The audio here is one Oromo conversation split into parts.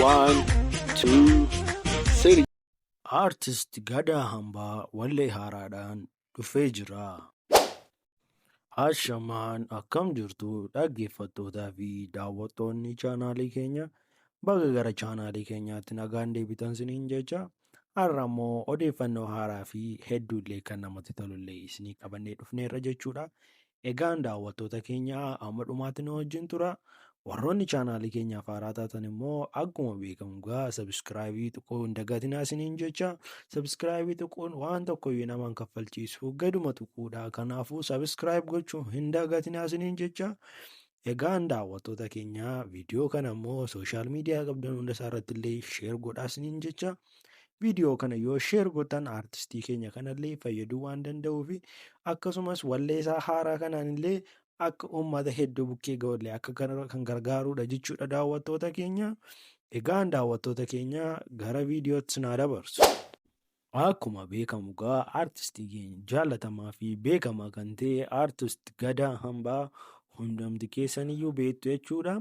One, two, three. Aartist Gadaa Hambaa wallee haaraadhaan dhufee jira. Ashamaan, akkam jirtu dhaggeeffattootaa fi daawwattoonni chaanaalii keenya? Baga gara chaanaalii keenyaatti nagaan deebitan isiniin jecha. Har'a immoo odeeffannoo haaraa fi hedduullee kan namatti tolullee isinii qabannee dhufneerra jechuudha. Egaan daawwattoota keenya, amma dhumaatti nu wajjin tura. Warroonni chaanaalii keenyaaf haaraa taatan immoo akkuma beekamu gaa subscribe tuquu hin dagatinaa isiniin jecha. Subscribe tuquun waan tokkoyyuu nama hin kaffalchiisu, gaduma tuquudha. Kanaafuu subscribe gochuu hin dagatinaa isiniin jecha. Egaan daawwattoota keenya, viidiyoo kana immoo social media qabdan hunda isaa irratti illee share godhaa isiniin jecha. Viidiyoo kana yoo share gootan aartistii keenya kanallee fayyaduu waan danda'uu fi akkasumas wallee isaa haaraa kanaan illee akka uummata hedduu bukkee ga'ullee akka kan gargaarudha jechuudha, daawwattoota keenya. Egaan daawwattoota keenya, gara viidiyootti naa dabarsu. Akkuma beekamu gaa aartistii keenya jaallatamaa fi beekamaa kan ta'e aartist Gadaa Hambaa hundumti keessaniyyuu beektu jechuudha.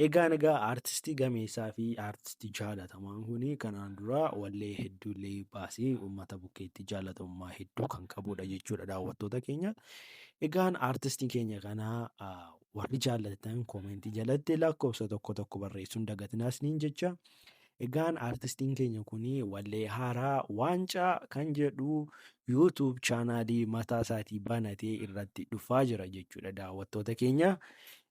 Egaan egaa aartistii gameessaa fi aartistii jaalatamaan kun kanaan dura wallee hedduullee baasee uummata bukkeetti jaalatamummaa hedduu kan qabudha jechuudha, daawwattoota keenya. Egaan aartistii keenya kana warri jaallatan koomentii jalatti lakkoofsa tokko tokko barreessuun dagatinaa isiniin jecha. Egaan aartistiin keenya kun wallee haaraa Waancaa kan jedhu YouTube chaanaalii mataa isaatii banatee irratti dhufaa jira jechuudha, daawwattoota keenya.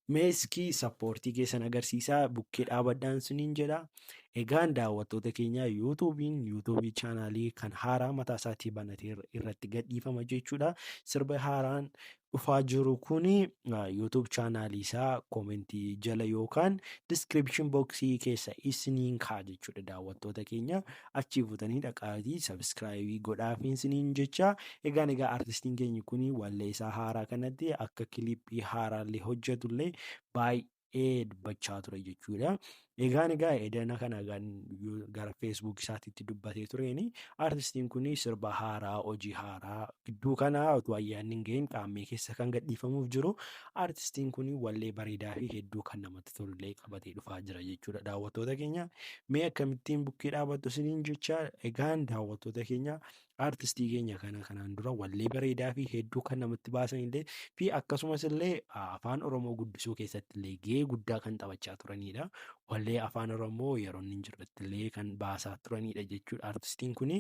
Meeskii support keessan agarsiisaa, bukkee dhaabadhaan isiniin jedha. Egaan daawwattoota keenya, YouTube chaanaalii kan haaraa mataa isaatii banatee irratti gadhiifama jechuudha. Sirba haaraan dhufaa jiru kuni YouTube chaanaalii isaa koomentii jala yookaan description box keessa isiniin kaa'a jechuudha, daawwattoota keenya. Achii fuutanii dhaqaatii subscribe godhaafi isiniin jecha. Egaan egaa aartistiin keenya kuni wallee isaa haaraa kanatti akka kilippii haaraallee hojjetullee baay'ee dubbachaa ture jechuudha. Egaan egaa edana kana gara Facebook isaatiitti dubbatee tureeni aartistiin kun sirba haaraa, hojii haaraa gidduu kana utuu ayyaanni hin gahin qaammee keessa kan gadhiifamuuf jiru, aartistiin kun wallee bareedaa fi hedduu kan namatti tolullee qabatee dhufaa jira jechuudha, daawwattoota keenya. Mee akkamittiin bukkee dhaabattu isiniin jecha. Egaan daawwattoota keenya, aartistii keenya kana kanaan dura wallee bareedaa fi hedduu kan namatti baasan illee fi akkasumas illee afaan Oromoo guddisuu keessatti illee gahee guddaa kan taphachaa turanidha. Wallee afaan Oromoo yeroo inni hin jirretti illee kan baasaa turanidha jechuudha aartistiin kuni.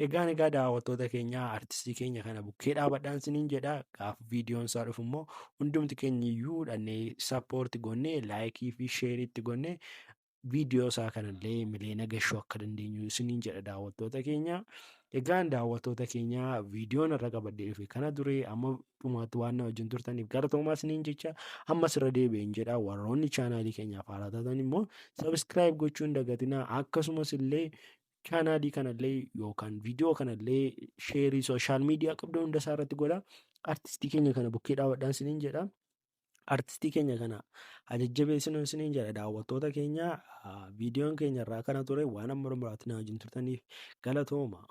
Egaan egaa daawwattoota keenya, aartistii keenya kana bukkee dhaabadhaan isiniin jedha. Gaafa viidiyoon isaa dhufu immoo hundumti keenya iyyuu dhannee support goonee, like fi share itti goonee, viidiyoo isaa kanallee miliyoona gashuu akka dandeenyu isiniin jedha, daawwattoota keenya. Egaan daawwattoota keenya, viidiyoon irra qabadhee dhufe kana ture. Amma dhumaatti waan na wajjin turtaniif galatoomaa isiniin jecha. Ammas irra deebi'een jedha, warroonni chaanaalii keenyaaf haaraa taatan immoo subscribe gochuu hin dagatinaa. Akkasumas illee chaanaalii kanallee yookaan viidiyoo kanallee share social media qabdan hunda isaa irratti godha. Artistii keenya kana bukkee dhaabadhaan isiniin jedha. Artistii keenya kana jajjabeessinu isiniin jedha, daawwattoota keenya. Viidiyoon keenya irraa kana ture. Waan amma dhumaatti na wajjin turtaniif galatooma.